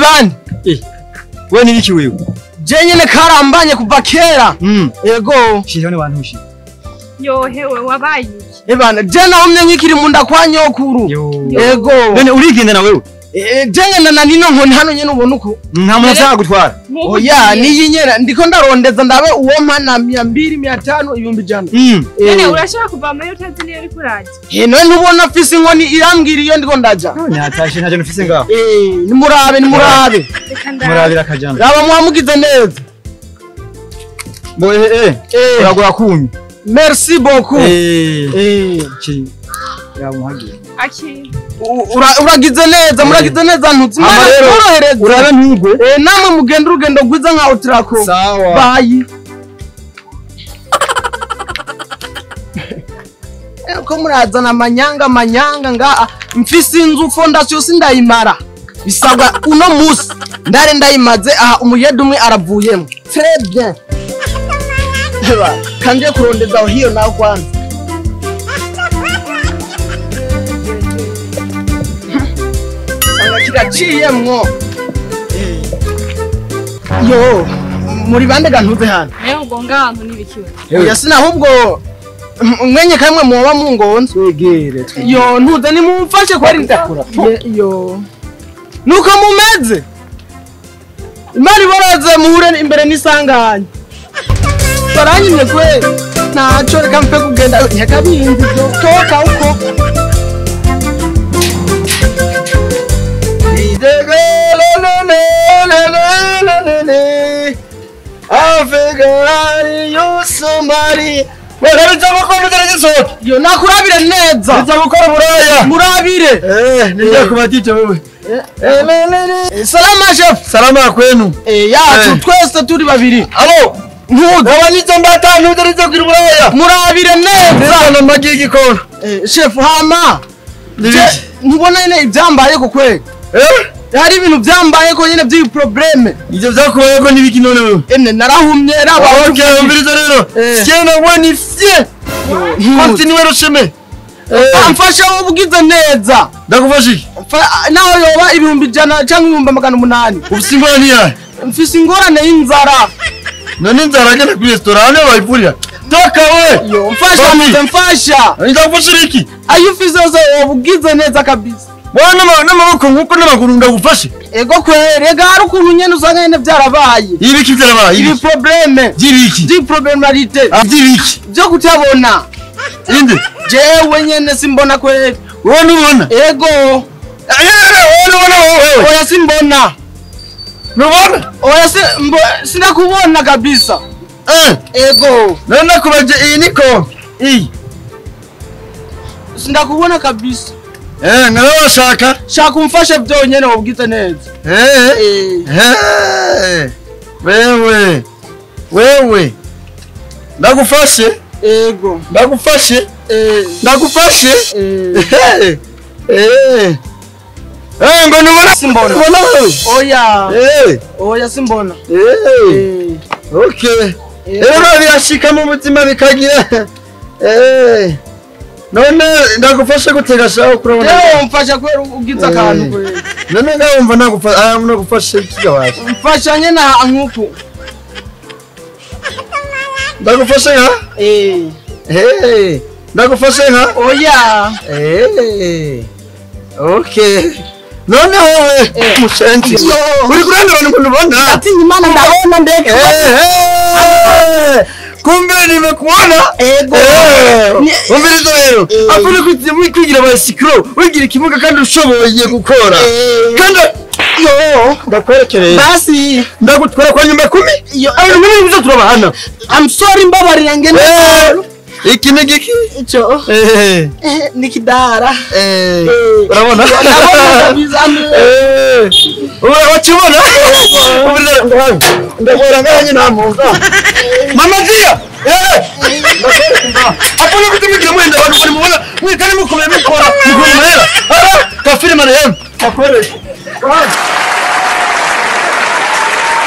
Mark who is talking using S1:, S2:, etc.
S1: bande?
S2: We ni iki wewe?
S1: Je nyene karambanye kuva kera. Ego.
S2: Shira ne bantu shi.
S3: Yo hewe wabaye iki?
S1: Ebana je nahomye nkikiri munda kwa nyokuru. Ego.
S2: None urigenda na wewe?
S1: Je ngenda na nino nkoni hano nyene ubona uko.
S2: Nta muntu ashaka gutwara.
S1: Oya niyi nyera ndiko ndarondeza ndabe uwo mpana 200 500 100,000.
S3: None urashaka kuva muri utazi niyo uri kuraje.
S1: None ntubona mfise inkoni irambwira iyo ndiko ndaja.
S2: Nyatashe ntaje nufise ngaho.
S1: Nimurabe nimurabe.
S2: Murabira kajana.
S1: Raba muhamugize neza.
S2: Bo uragura kunyu.
S1: Merci beaucoup.
S2: Chi. Ya muhagiye.
S3: Aki.
S1: Uragize neza, muragize neza ntutsi. Mworohereza.
S2: Urabe ntugwe.
S1: Namwe mugenda urugendo rwiza nka Otrako.
S2: Sawa.
S1: Bye. Ko murazana amanyanga manyanga nga mfise inzu fondation sindayimara. Bisabwa uno musi ndare ndayimaze aha umuyede umwe aravuyemo. Très bien. Kanje kurondeza hiyo naho kwanza. Kiraciyemwo. Yo, muri bande gantuze hano.
S3: Nayo ugonga abantu nibikiwe.
S1: Oya sinahubwo mwenye kamwe muba mungonze.
S2: Twegere.
S1: Yo, ntuze ni mumfashe kwari ndakura. Yo. Nuko mumeze. Imana iboroze muhure imbere n'isanganya. Baranyimye kwe. Ntaco reka mpe kugenda nyakabindi toka uko. Yo nakurabire neza.
S2: Nzagukora buraya.
S1: Murabire.
S2: Nijya kubatije wewe.
S1: Salama chef.
S2: Salama kwenu.
S1: Yacu twese turi babiri.
S2: Alo.
S1: Ntuze
S2: abanizo mbatanu ndarize kugira buraya.
S1: Murabire neza.
S2: Nza magi igikona.
S1: Chef hama. Ntubona nyene ibyambaye ko kwega. Hari ibintu byambaye ko nyene by'i probleme.
S2: Ivyo byakubaye ko nibiki none wewe?
S1: Ene narahumye raba.
S2: Okay, umviriza rero. Siena we ni fie. Continue le chemin.
S1: Amfasha ubugize neza.
S2: Ndakufasha iki?
S1: Naho yoba 100,000 cyangwa 800,000.
S2: Ufise ingorane yahe?
S1: Mfise ingorane y'inzara.
S2: None inzara agenda kuri restaurant bayivurira. Toka we.
S1: Yo mfasha muze mfasha.
S2: Ndakufasha iki?
S1: Ayo ufise yose ubugize neza kabisa.
S2: Bwana n'amaboko nkuko n'amaguru ndagufashe.
S1: Ego kwere ega hari ukuntu nyene usanga nyene byarabaye.
S2: Ibiki byarabaye?
S1: Ibi probleme.
S2: Byibiki?
S1: Di problemalite.
S2: Byibiki?
S1: Byo kutabona.
S2: Inde?
S1: Jewe nyene simbona kwere.
S2: Wowe nubona?
S1: Ego.
S2: Wowe nubona wewe?
S1: Oya simbona.
S2: Nubona?
S1: Oya sinakubona kabisa. Ego.
S2: None nakubaje iyi niko. Iyi.
S1: Sindakubona kabisa.
S2: Ngarabashaka.
S1: Shaka umfashe byonyene wabwize neza.
S2: Wewe. Wewe. Ndagufashe.
S1: Ego.
S2: Ndagufashe. Ndagufashe. Ngo nubona
S1: simbona.
S2: Ubona wewe?
S1: Oya. Oya simbona.
S2: Okay. Rero birashika mu mutima bikagira. None ndagufasha gutega shaho kurabona.
S1: Mfasha kwera ugize akantu kwera.
S2: None ngawumva nagufasha nagufasha ikigawaje.
S1: Mfasha nyene nkuku.
S2: Ndagufasha nka? Ndagufasha nka?
S1: Oya.
S2: Okay. None wowe mushenzi. Uri kurandura abantu ubona?
S1: Ati Imana ndabona ndeka.
S2: Kumbe nimekuona.
S1: Ego.
S2: Umviriza rero. Afuna kwigira abasikro, wigira ikimuga kandi ushoboye gukora. Kandi yo ndakwerekereye.
S1: Basi
S2: ndagutwara kwa nyumba 10.
S1: Yo
S2: abantu muri bizo turabahana.
S1: I'm sorry mbabarira ngene.
S2: Iki ni giki?
S1: Ico. Ni kidara.
S2: Urabona? Urabona? Ndabona nganye namuza. Mama Zia. Apana kutumikira mwenda abantu bari mubona mwikane mukomeye mukora. Mukomeye. Kafiri marehemu. Akwereke.